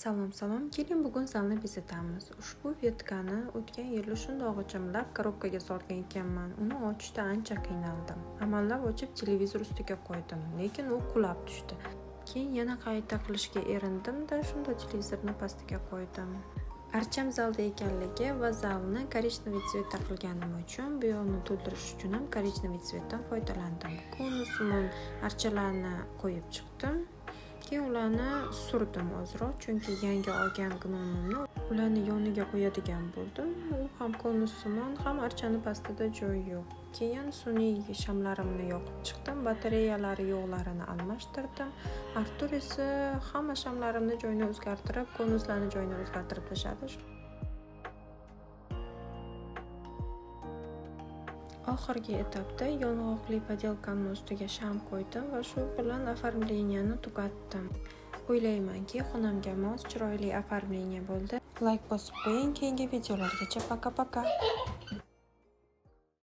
Salom, salom. Keling, bugun zalni bezatamiz. Ushbu ветка ni o'tgan yili shundog'icha коробка ga solgan ekanman. Uni ochishda ancha qiynaldim. Amallab ochib, televizor ustiga qo'ydim, lekin u qulab tushdi. Keyin yana qayta qilishga erindim-da, shunda televizorni pastiga qo'ydim. Archam zalda ekanligi va zalni коричневый цвет da qilganim uchun bu yoqni to'ldirish uchun ham коричневый цвет dan foydalandim. Konussimon archalarni qo'yib chiqdim. Keyin ularni surdim ozroq, chunki yangi olgan gnomimni ularni yoniga qo'yadigan bo'ldim. U ham konussimon, ham archani pastida joy yo'q. Keyin sun'iy shamlarimni yoqib chiqdim, batareyalari yo'qlarini almashtirdim. Artur esa hamma shamlarimni joyini o'zgartirib, konuslarni joyini o'zgartirib tashladi. Oxirgi etapda yong'oqli поделка mni ustiga sham qo'ydim va shu bilan оформление ni tugatdim. O'ylaymanki, xonamga mos chiroyli оформление bo'ldi. Layk bosib qo'ying. Keyingi videolargacha пока-пока.